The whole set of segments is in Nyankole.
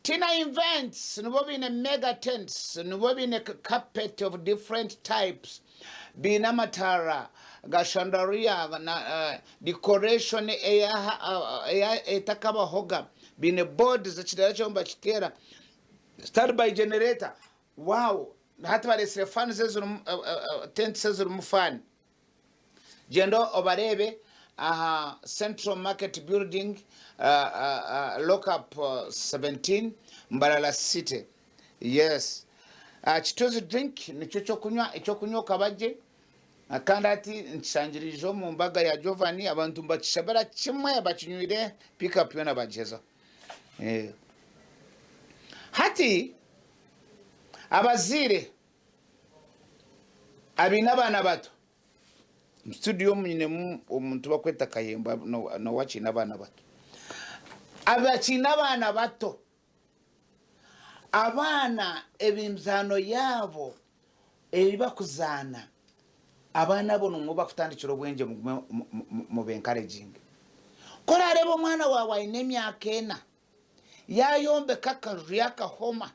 Tina Events nibo baine mega tents, nibo baine carpet of different types, baine amataara ga chandelier na decoration eya etakabahoga, baine boards ekidaara kyabo nibakiteera, standby generator, wow hati bareetsire fans ezirimu tents ezirimu fan. Gyenda obareebe aha Central Market Building, Lockup 17, Mbarara City. Yes. Kituzi Drink nikyo ky'okunywa, eky'okunywa okaba gye. Kandi hati nkishangiriije omu mbaga ya Giovanni, abantu nibakishabira kimwe bakinywire pick up yoona bagihezaho. Hati abazaire Abaine abaana bato, omu studio omu nyinemu omuntu bakweta Kayemba nawe akiine abaana bato. Abakiine abaana bato, abaana emizaano yaabo ei bakuzaana, abaana abo nimwo bakutandikira obwengye mugume mube encouraginge. Ku orareeba omwana waawe aine emyaka ena, yaayombeka akaju yaakahoma,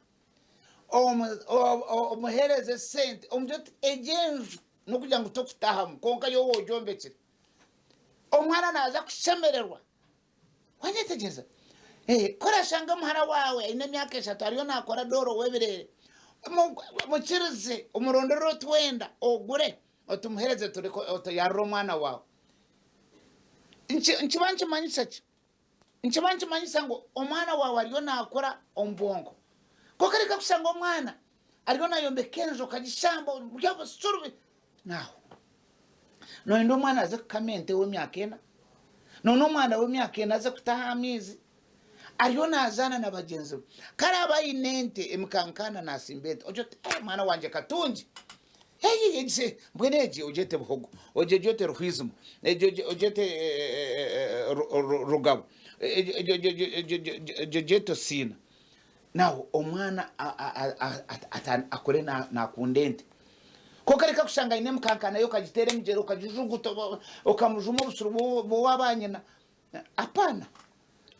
omuheereze esente omugire oti egi enju n'okugira ngu tokutahamu kwonka yowe ogyombekire omwana naaza kushemererwa wanyetegyereza eh, ku orashanga muhara waawe aine emyaka eshatu ariyo naakora dooro w'ebireere mukirize omurondere otwenda ogure otumuheereze otuyarire omwana waawe nkiba nkimanyisa ki Nikiba nikimanyisa ngu omwana waawe ariyo naakura omu bwongo. Kwonka reka kushanga omwana ariyo naayombeka enju okagishamba ori obusurubi naaho. Nooyenda omwana aze kukama ente w'emyaka ena? Noona omwana w'emyaka ena aze kutaha amaizi? Ariyo naazaana na bagyenzi be. Ku araabe aine ente emikankaana naasimba ente, ogire oti, Ee mwana wangye katungi! Mbwenu egi ogyete Buhogo, egi ogyete Ruhwizima, egi ogyete Rugabo, egi ogyete Osiina. Nawe omwana akure nakunda ente. Kwonka reka kushanga aine emikanka nayo okagiteera emigyera okagijuguta okamujuma obusuru bw'owabanyina. Apana.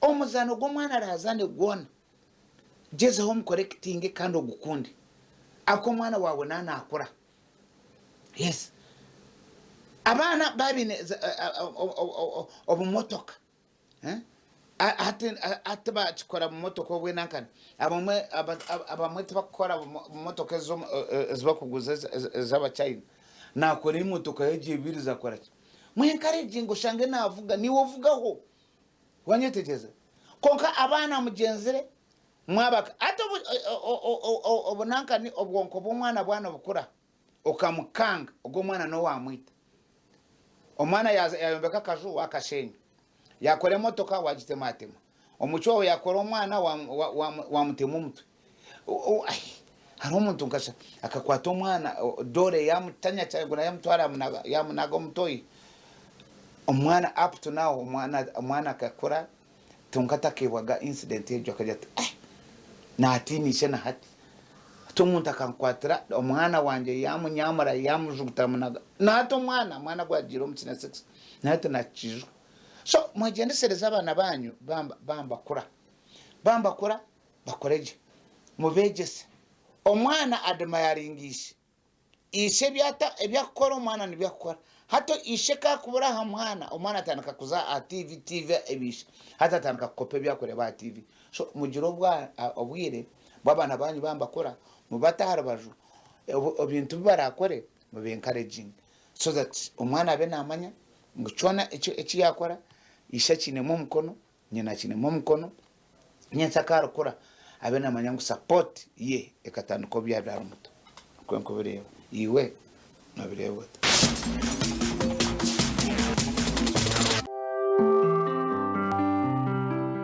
Omuzaano gw'omwana arazaane gwona. Gyezaho omukorekitinge kandi ogukunde ahabw'okuba omwana waawe naaba naakura. Yes. Abaana baaba baine obumotoka, hati tibakikora bumotoka obwo nankani, abamwe tibakukora bumotoka ezi barikuguza ez'abachina, naakora emotoka ye agyebirize akora ki? Mu encouraginge oshange naavuga, naiwe ovugaho. Wanyetegyereza? Kwonka abaana mugyenzire mwabaka. Hati obunankani obwonko bw'omwana bwana bukura okamukanga ogwo omwana niwe wamwita. Omwana yayombeka akaju wakashenya, yakora emotoka wagitematema, omucwi wawe yakora omwana wamutema omutwe. Hariho omuntu nkasha akakwata omwana dore yamutanyacagura yamutwara yamunaga omu toyi omwana up to now omwana omwana akakura kwonka takebwaga incident egyo akagira ati eh natiina ishe na hati hati omuntu akankwatira omwana wangye yamunyamura yamujuguta yamunaga na hati omwana omwana gwagiire omu senior six na hati nakiijuka so mwegyendesereze abaana banyu bamba bambakura bambakura Bakore gye. Mubeegyese. Omwana admiringa ishe. Ishe ebi ata ebi akukora omwana nibyo akukora. Hati ishe ku akubura aha mwana, omwana atandika kuza aha TV, TV eba ishe. Hati atandika kukopa ebi arikureeba aha TV. So mugire obwa obwire bw'abaana baanyu baaba nibakura, mubate aha rubaju, ebintu ebi baraakore mube encouraginge so that omwana abe naamanya ngu kyona eki eki yaakora, ishe akiinemu omukono, Nyina akinemu omukono, nyentsya ku arikura abe namanya ngu support ye ekatandika obu yabiire ari muto. Nikwo nkubireeba. Iwe nobireeba ota?